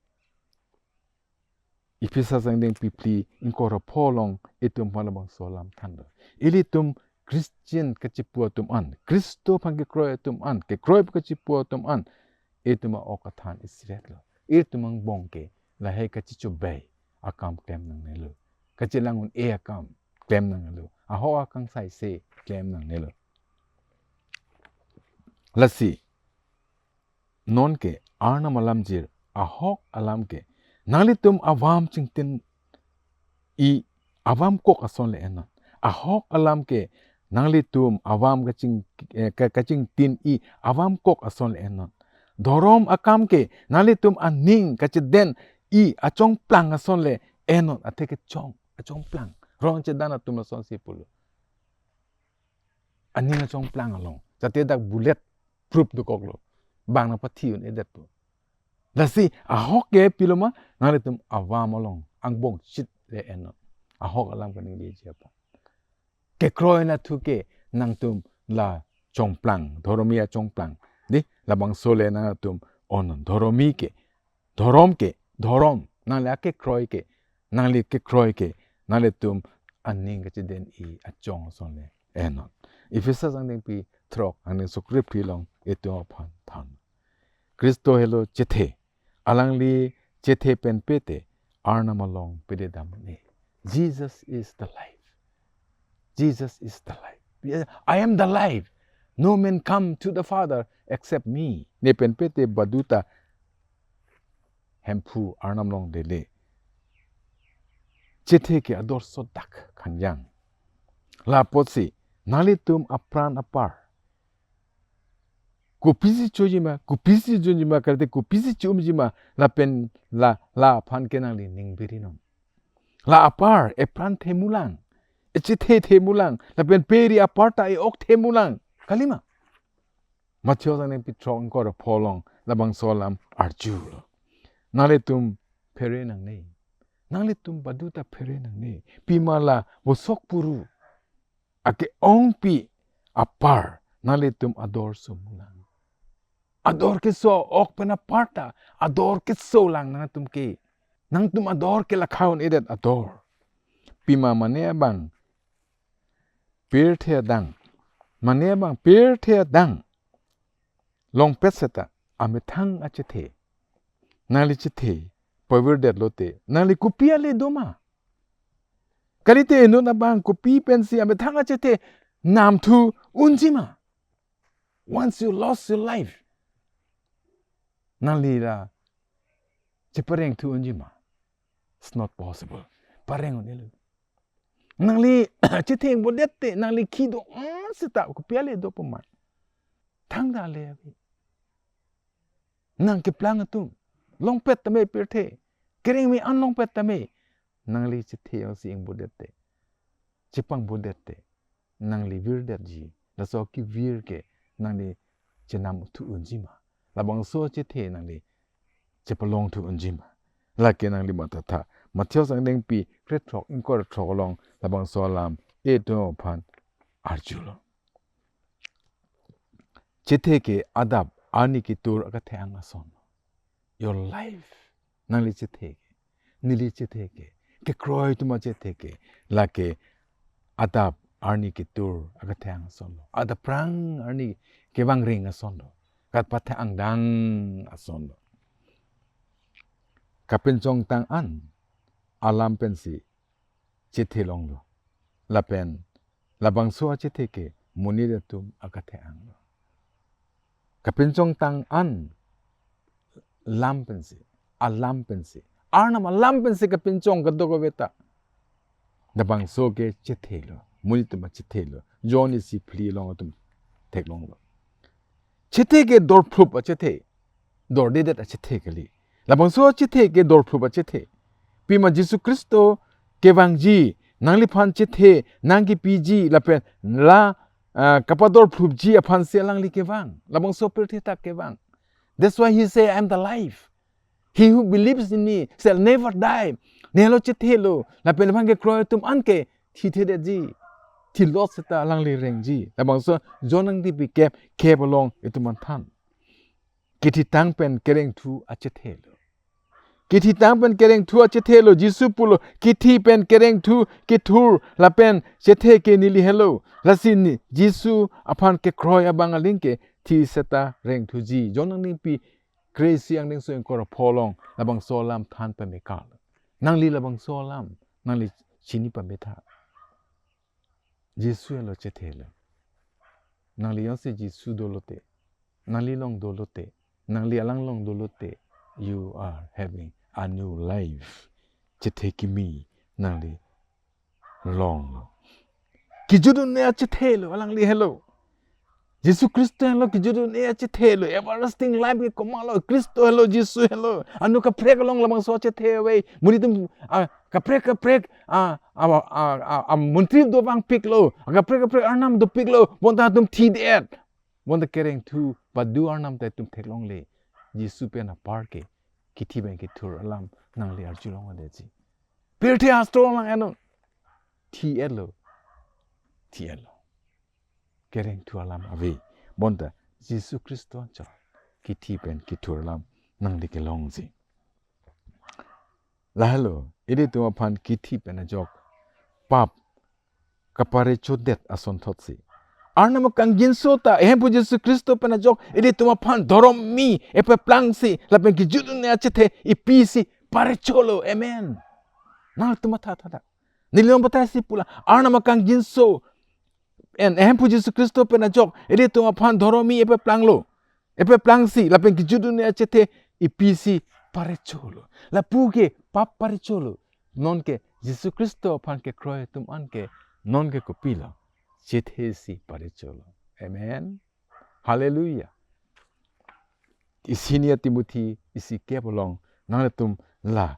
Ephesa angdengpi phli ingkoi ra pho along itum aphan labangso alam than do. Ilitum Christian kachipu atum an, Khristo aphan kekroi atum an, kekroi kachipu atum an, itum a-ok athan isiretlo. Itum angbong ke lahei kachichobei akam klem nangnelo. Kachelang un-e akam klem nangnelo. Ahok akangsai se klem nangnelo. Lasi non ke Arnam alamjir ahok alam ke nanglitum avam chingtin-i avam kok ason le ennon. Ahok alam ke nanglitum avam kaching, eh, ka-, kachingtin-i avam kok ason le ennon. Dhorom akam ke nanglitum aning kacheden-i achongplang ason le ennon. Athe kechong achongplang. Rong chedan atum lasonsi pulo. Aning achongplang along. Jate dak bullet proof dokoklo. Bang nangpathi un-edetpo. Lasi ahok ke pilo ma, nanglitum avam along angbong chit le ennon. Ahok alam kaningjeje aphan. kekroi nathu ke nangtum la chongplang, dhoromi achongplang. Di, labangso le nangtum onon, dhoromi ke, dhorom ke, dhorom, nangli akekroi ke, nangli kekroi ke, nanglitum aning kachiden-i achong ason le enon. Ephesus angdengpi throk angdengso krephi along itum aphan than. Khristo helo chethe. Alangli chethe pen pete Arnam along pededam ne. Jesus is the life. Jesus is the life. Yes, "I am the life. No man come to the Father except me." Ne pen pete baduta Hemphu Arnam along dele. Chethe ke ador sodak khangjang. Lapotsi nanglitum apran apar kopisi chojima, kopisi jonjima, kalite kopisi chumjima, lapen la, la aphan ke nangli ning birinon. La apar epran themulang, echethe themulang, lapen peri aparta e-ok themulang. Kalima. Matthew angdengpi throk ingkoi ra pho along labangso alam arjulo. Nanglitum phere nangne. Nanglitum baduta phere nangne. Pima la bosok puru ake-ongpi apar nanglitum ador somulang. Ador keso ok pen aparta ador kesolang nangtum ke. Nangtum ador ke lakhaun edet ador. Pima mane abang pirthe adang. Mane abang pirthe adang longpet seta amethang achethe. Nangli chethe pavirdet lote nangli kopi ale doma? Kalite inut abang kopi pensi amethang achethe namthu unjima? Once you lost your life, nangli la cheparengthu unjima? It's not possible. Pareng un-elo. Nangli chethe ingbodet te, nangli khi do-an seta kopi ale do puma? Thangta ale ave. Nang keplang atum, longpet tame pirthe, kereng me-an longpet tame. Nangli chethe jongsi ingbodet te, chepangbodet te, nangli virdetji. Laso kevir ke nangli chenamthu unjima? Labangso chethe nangli chepalongthu unjima? Lake nangli mathatha. Matthew angdengpi krethrok ingkoi ra throk along labangso alam itum aphan arjulo. Chethe ke adap arni ketur akethe-ang ason. Your life, nangli chethe ke, neli chethe ke, kekroi atum achethe ke, lake adap arni ketur akethe-ang asonlo. Adap prang arni kevang ring asonlo. Kat pathe-angdang asonlo. Kapinchongtang an alam pensi chethe longlo. Lapen labangso achethe ke monit atum akethe-anglo. Kapinchongtang an lam pensi, alam pensi, Arnam alam pensi kapinchong kadokave ta labangso ke chethelo, monit atum achethelo. John isi phli along atum theklonglo. Chethe ke dorphlup achethe, dordedet achethe kali. Labangso achethe ke dorphlup achethe. Pima Jisu Khristo kevangji, nangliphan chethe nangkepiji lapen la, ah, kapadorphlupji aphansi alangli kevang. Labangso pirthe ta kevang. That's why he say, "I am the life. He who believes in me shall never die." Nelo chethelo, lapen laphan kekroi atum anke thithedetji. Thilot seta alangli rengji. Labangso John angdengpi kep, kep along itum aphan than. Kithitang pen kerengthu achethelo. Kithitang pen kerengthu achethelo. Jisu pulo, kithi pen kerengthu kethur lapen chethe ke neli helo. Lasi ne Jisu aphan kekroi abang aling ke thi seta rengthuji. John angdengpi kre-isi angdengso ingkoi ra pho along labangso alam than pame kal. Nangli labangso alam nangli chini pame tha. Jisu helo chethelo. Nangli jongsi Jisu dolote, nangli along dolote, nangli alang along dolote, you are having a new life. Chethe kimi nangli longlo. Kejut un-e achethelo, alangli helo. Jisu Khristo helo kejut un-e achethelo. Everlasting life ke komatlo, Khristo helo, Jisu helo. Anu kaprek along labangso achethe ave. Monit atum, ah, kaprek kaprek, ah, ah, ah, ah, ah, montri dovangpiklo. Ah, kaprek kaprek arnam dopiklo. Bonta atum thidet. Bonta kerengthu padu arnam ta itum theklongle. Jisu pen apar ke kithi pen kethur alam nangli arjulongledetji. Pirthe hastro lang enon. Thi-etlo. thi-etlo. Kereng thu alam ave. Bonta Jisu Khristo anchot kithi pen kethur alam nangli kelongji. Lahelo, ilitum aphan kithi pen ajok pap kaparechodet asonthotsi, Arnam akangjinso ta Hemphu Jisu Khristo pen ajok ilitum aphan dhorom mi epeplangsi lapen kejut un-e achethe ipisi parecholo. Amen. Nangtum matha tha tha. Neli nangpathaisi pulo, Arnam akangjinso en Hemphu Jisu Khristo pen ajok ilitum aphan dhorom mi epeplanglo, epeplangsi lapen kejut un-e achethe ipisi parecholo. Lapu ke pap parecholo. Nonke Jisu Khristo aphan kekroi atum anke nonke kopilo? Chethesi parecholo. Amen. Hallelujah. Isi hini a-Timothy isi kep along nangtum la,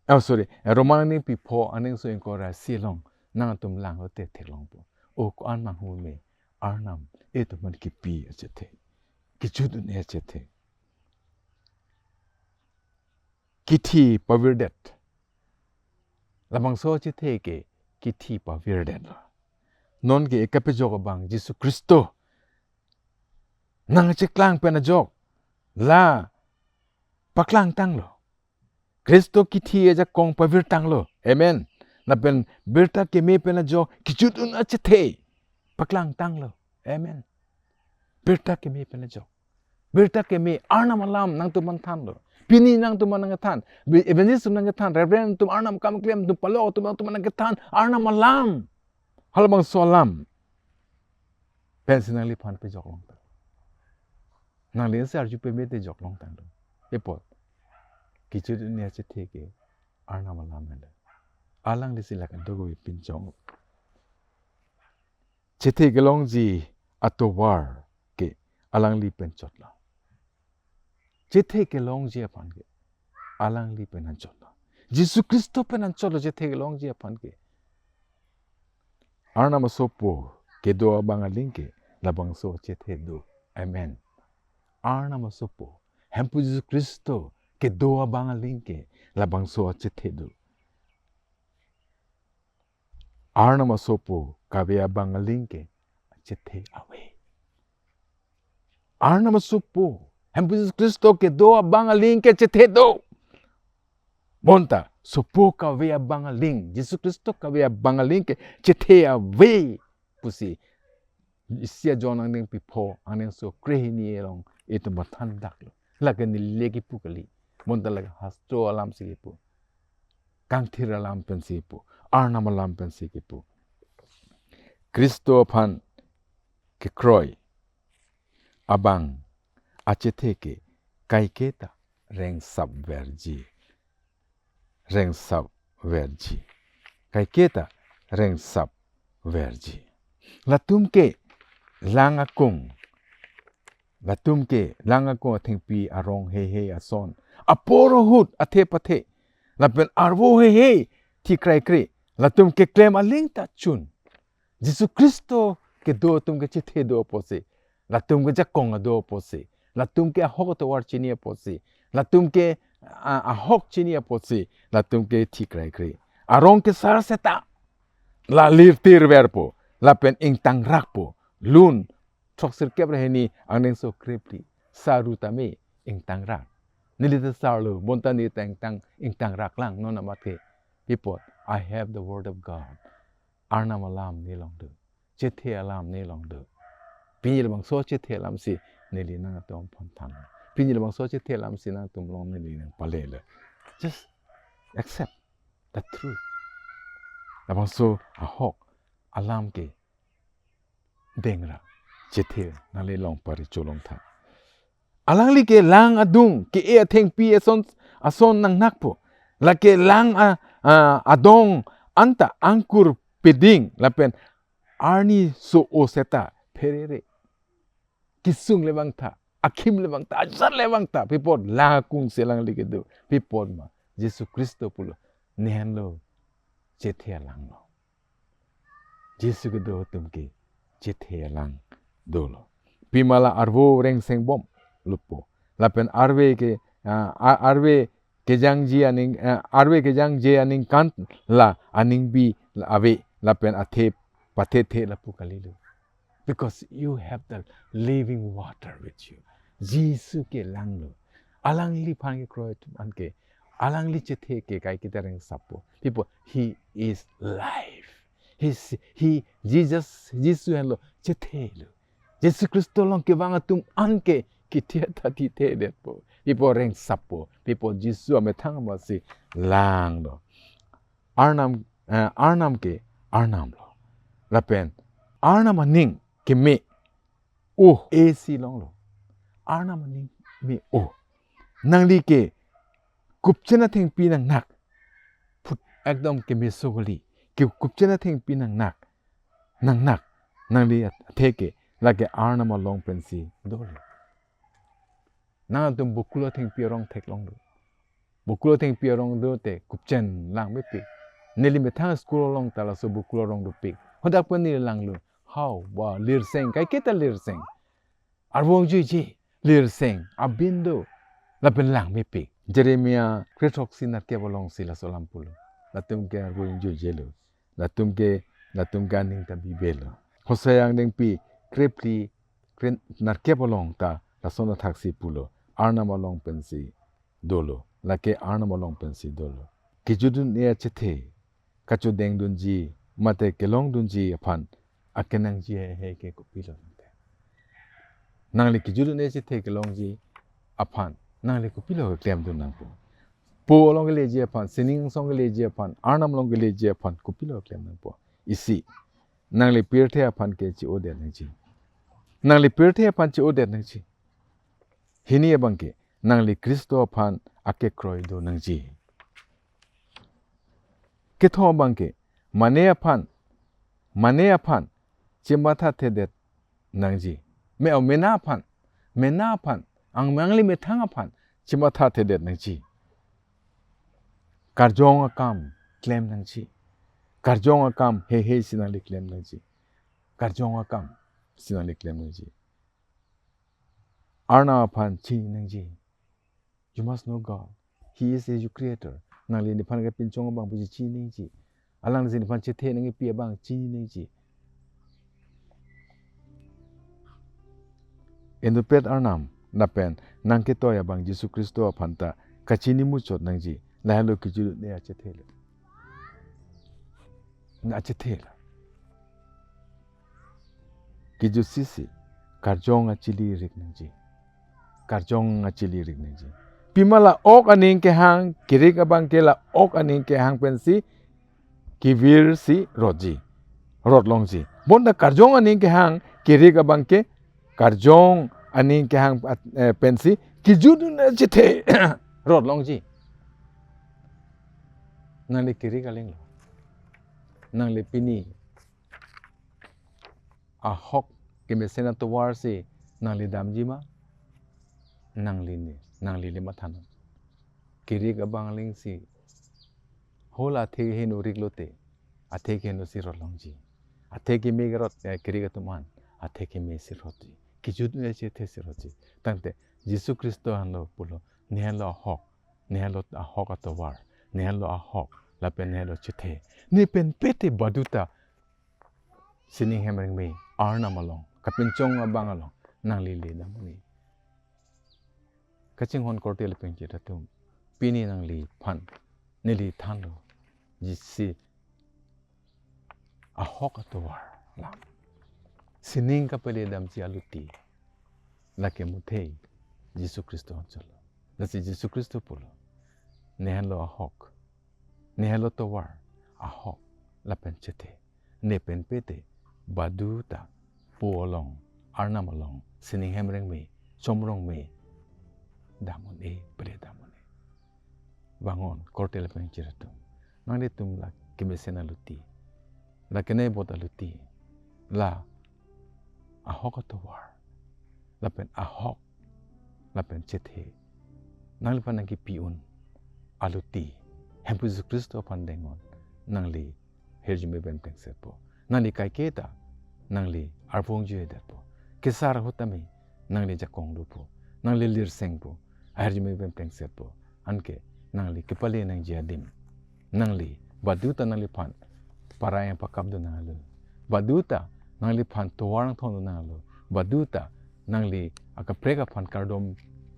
oh, sorry, Roman angdengpi pho, angdengso ingkoi ra isi along nangtum langlote theklongpo. O ko-an manghu me, Arnam ilitum aphan kipi achethe, kejut un-e achethe, kithi pavirdet. Labangso achethe ke kithi pavirdetlo. Nonke ekapejok abang Jisu Khristo nangcheklang pen ajok la paklangtanglo. Khristo kithi ajakong pavirtanglo. Amen. Lapen birta keme pen ajok kejut un achethe paklangtanglo. Amen. Birta keme pen ajok. Birta keme, Arnam alam nangtum aphan thanlo. Pini nangtum aphan nangkethan. Bi-, evangelist atum nangkethan. Reverend atum, Arnam akam keklem atum, palok atum, nangtum aphan nangkethan Arnam alam. Halabangso alam pensi nangliphan pejok longtang. Nangli si arju peme te jok longtanglo. Epot, kejut un-e achethe ke Arnam alam henlo. Alanglisi la kado ko pinchong. Chethe kelongji atovar ke alangli pen chotlo. Chethe kelongji aphan ke alangli pen anchotlo. Jisu Khristo pen anchotlo chethe kelongji aphan ke. Arnam asopo kedo abang aling ke labangso achethe do. Amen. Arnam asopo, Hemphu Jisu Khristo kedo abang aling ke labangso achethe do. Arnam asopo kave abang aling ke chethe ave. Arnam asopo, Hemphu Jisu Khristo kedo abang aling ke chethe do. Bonta, sopo kave abang aling, Jisu Khristo kave abang aling ke chethe ave pusi isi a-John angdengpi pho, angdengso krehini along itum mathan daklo. Lake neli le kipu kali. Bonta lake hastro alamsi kipu. Kangthir alam pensi kipu. Arnam alam pensi kipu. Khristo aphan kekroi abang achethe ke kaiketa rengsap verji. Rengsap verji. Kaiketa rengsap verji. Latum ke lang akung. Latum ke lang akung athengpi arong heihei ason, apor ahut athe pathe, lapen arvo heihei thi kraikre, latum keklem aling ta chun. Jisu Khristo kedo atum ke chethe do apotsi, latum ke jakong ado apotsi, latum ke ahok atovar chini apotsi, latum ke, a, ahok chini apotsi, latum ke thi kraikre. Arong kesar seta la lirtir verpo, lapen ingtang rakpo. Lun throksirkep ra hini angdengso krephli, saru tame ingtang rak. Neli ta sarlo, bonta neli ta ingtang, ingtang rak lang non amat ke. Pi apot, I have the word of God. Arnam alam neli along do. Chethe alam neli along do. Pini labangso chethe alamsi neli nangtum aphan than. Pini labangso chethe alamsi nangtum along neli nangpalelo. Just accept the truth. Labangso ahok alam ke dengra chethe nangli along parecho longtha. Alangli ke lang adung ke-e athengpi ason, ason nangnakpo. Lake lang a, a, adong anta angkur peding lapen arni so-o seta pherere. Kesung le vangtha, akhim le vangtha, ajat le vangtha. Pi apot lang akungsi alangli kedo. Pi apot ma Jisu Khristo pulo, ne henlo chethe alang lo. Jisu kedo atum ke chethe alang dolo. Pima la arvo rengseng bom lupo. Lapen arve ke, ah, a-, arve kejangji aning, ah, arve kejangji aningkan la aningbi ave. Lapen athe pathethe lapu kalilo. Because you have the living water with you. Jisu ke langlo. Alangliphan kekroi atum anke, alangli chethe ke kaiketa rengsappo. People, he is life. He, he, Jesus, Jisu henlo chethelo. Jisu Khristo along kevang atum anke kethe ta thethe detpo. People, rengsappo. People, Jisu amethang amatsi langlo. Arnam, eh, Arnam ke Arnamlo. Lapen Arnam aning keme-o, esi longlo. Arnam aning me-o. Nangli ke kupchen athengpi nangnak. Phut ekdom kemeso kali. Ke kupchen athengpi nangnak. Nangnak. Nangli athe ke lake Arnam along pensi dolo. Nangtum Bokul athengpi arong theklong do. Bokul athengpi arong do te kupchen langmepik. Neli methang school along ta laso Bokul arong dopik. Hadak pen neli langlo. Hau, ba, lirseng, kaiketa lirseng. Arvo angjuiji, lirseng, abin do. Lapen langmepik. Jeremia krethroksi nerkep alongsi laso alam pulo. Latum ke arvo angjuijilo. Latum ke, latum ke aning ta bibelo. Hosea angdengpi krephli kre-, nerkep along ta lason athaksi pulo. Arnam along pensi dolo. Lake Arnam along pensi dolo. Kejut un-e achethe, kachodengdunji, mate kelongdunji aphan akenangji hei hei ke kopilo? Nangli kejut un-e achethe kelongji aphan nangli kopilo keklemdun nangpo? Po along keleji aphan, sining angsong keleji aphan, Arnam along keleji aphan kopilo keklem nangpo? Isi, nangli pirthe aphan ke che-odet nangji. Nangli pirthe aphan che-odet nangji. Hini abang ke, nangli Khristo aphan akekroi do nangji. Kethom abang ke, mane aphan, mane aphan chemathathedet nangji. Me-o, mena aphan, mena aphan, ang nangli methang aphan chemathathedet nangji. Karjong akam klem nangji. Karjong akam hei hei si nangli klem nangji. Karjong akam si nangli klem nangji. Arnam aphan chini nangji. You must know God. He is your creator. Nangli nephan kepinchong abang pusi chini nangji. Alangli si nephan chethe nangkepi abang chini nangji. Inutpet Arnam, lapen nangketoi abang Jisu Khristo aphan ta kachini muchot nangji. Lahelo kejut un-e achethelo. Na achethelo. Kejut sisi, karjong achili rik nangji. Karjong achili rik nangji. Pima la-ok aning kehang, kerik abang ke la-ok aning kehang pensi kevirsi rotji, rot longji. Bonta karjong aning kehang, kerik abang ke karjong aning kehang, eh, pensi kejut un-e achethe rot longji. Nangli kerik alinglo. Nangli pini ahok kemesen atovar si nangli damji ma? Nangli ne, nangli le mathanon. Kerik abang alingsi, hala athe heno riklote, athe heno si rot longji. Athe keme rot, eh, kerik atum an, athe keme si rotji. Kejut un-e achethe si rotji. Tangte Jisu Khristo henlo pulo, ne henlo ahok, ne henlo ahok atovar, ne henlo ahok, lapen ne henlo chethe. Ne pen pete baduta sining hem rengme, Arnam along, kapinchong abang along nangli le dam un-e. Kachinghon korte lapen kachethang atum, pini nangliphan neli thanlo, Jisu ahok atovar alam. Sining kapale damji aluti, lake mothei Jisu Khristo anchotlo. Lasi Jisu Khristo pulo, ne henlo ahok, ne henlo tovar, ahok lapen chethe. Ne pen pete baduta po along, Arnam along, sining hem rengme, chomrong me dam un-e, pale dam un-e. Vangon korte lapen kachethang atum, nanglitum la kemesen aluti, la kenebot aluti, la ahok atovar, lapen ahok, lapen chethe nangliphan nangkepi un aluti, Hemphu Jisu Khristo aphan dengnon, nangli ahirjume pen plengsetpo. Nangli kaiketa, nangli arvo angjuidetpo. Kesar ahut tame nangli jakong dopo. Nangli lirsengpo. Ahirjume pen plengsetpo. Anke nangli kepale nangji adim, nangli baduta nangliphan parang pakapdun nanglo. Baduta nangliphan tovar nangthondun nanglo. Baduta nangli akaprek aphan kardom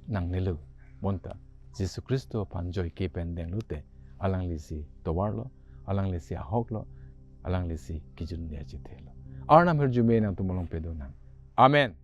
nangnelo. Bonta Jisu Khristo aphan joike pen denglote, alanglisi tovarlo, alanglisi ahoklo, alanglisi kejun dia chethelo. Arnam hirjume nangtum along pedonang. Amen.